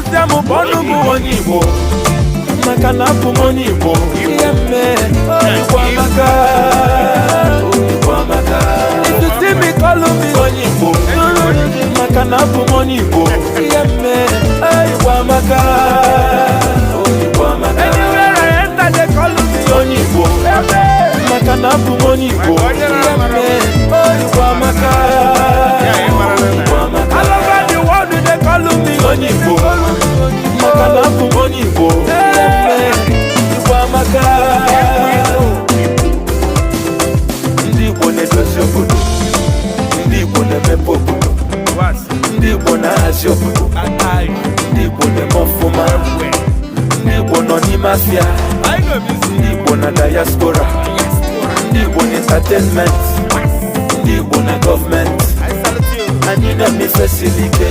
Ịfụsịa m, kpọnụ m onye Igbo, maka na abụ m onye Igbo. Ihe mme, Igbo amaka, Igbo amaka. If you see me, call me onye Igbo, maka na abụ m onye Igbo. Ihe mme, Igbo amaka, Igbo amaka. Anywhere I enter, they call me onye Igbo, maka na abụ m onye Igbo. Ihe mme, Igbo amaka, Igbo amaka. All over the world, they call me onye Igbo, maka na abụ m onye Igbo. Ihe mme, Igbo amaka. Ndị Igbo na-edozi obodo, ndị Igbo na-emepe obodo, ndị Igbo na-ahazi obodo, ndị Igbo na-eme ọfụma, ndị Igbo nọ n'ime afịa, ndị Igbo na diaspora, ndị Igbo na entertainment, ndị Igbo na gọọmenti. Anyị na-eme ife siri ike.